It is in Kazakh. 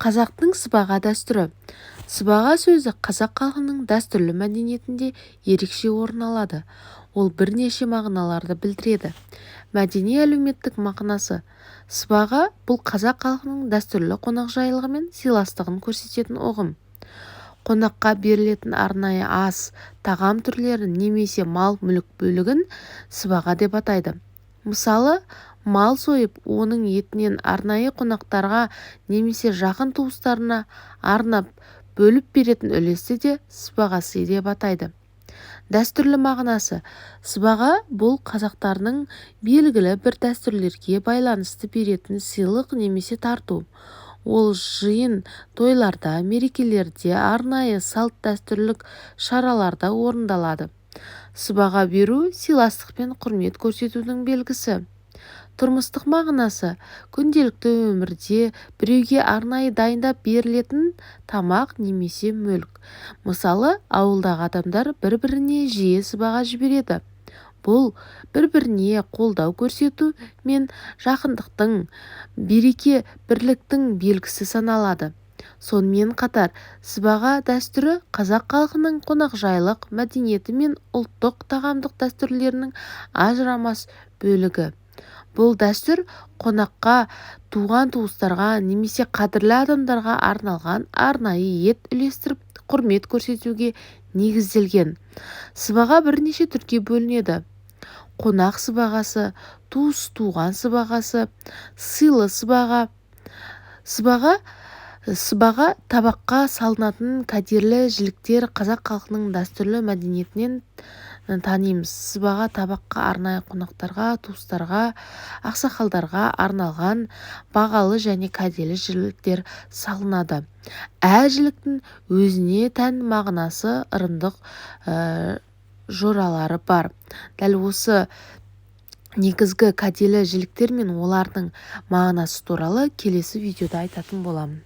Қазақтың сыбаға дәстүрі. Сыбаға сөзі қазақ халқының дәстүрлі мәдениетінде ерекше орын алады. Ол бірнеше мағыналарды білдіреді. Мәдени-әлеуметтік мағынасы. Сыбаға бұл қазақ халқының дәстүрлі қонақжайлығы мен сыйластығын көрсететін ұғым. Қонаққа берілетін арнайы ас, тағам түрлерін немесе мал-мүлік бөлігін сыбаға деп атайды. Мысалы, мал сойып, оның етінен арнайы қонақтарға немесе жақын туыстарына арнап бөліп беретін үлесті де сыбаға сый деп атайды. Дәстүрлі мағынасы. Сыбаға бұл қазақтардың белгілі бір дәстүрлерге байланысты беретін сыйлық немесе тарту. Ол жиын тойларда, мерекелерде, арнайы салт-дәстүрлік шараларда орындалады. Сыбаға беру сыйластық пен құрмет көрсетудің белгісі. Тұрмыстық мағынасы. Күнделікті өмірде біреуге арнайы дайындап берілетін тамақ немесе мүлік. Мысалы, ауылдағы адамдар бір-біріне жиі сыбаға жібереді. Бұл бір-біріне қолдау көрсету мен жақындықтың, береке-бірліктің белгісі саналады. Сонымен қатар, сыбаға дәстүрі қазақ халқының қонақжайлық мәдениеті мен ұлттық тағамдық дәстүрлерінің ажырамас бөлігі. Бұл дәстүр қонаққа, туған-туыстарға немесе қадірлі адамдарға арналған арнайы ет үлестіріп, құрмет көрсетуге негізделген. Сыбаға бірнеше түрге бөлінеді: қонақ сыбағасы, туыс-туған сыбағасы, сыйлы сыбаға. Сыбаға табаққа салынатын кәделі жіліктер. Қазақ халқының дәстүрлі мәдениетінен танимыз. Сыбаға табаққа арнайы қонақтарға, туыстарға, ақсақалдарға арналған бағалы және кәделі жіліктер салынады. Әр жіліктің өзіне тән мағынасы, ырымдық жоралары бар. Дәл осы негізгі кәделі жіліктер мен олардың мағынасы туралы келесі видеода айтатын боламын.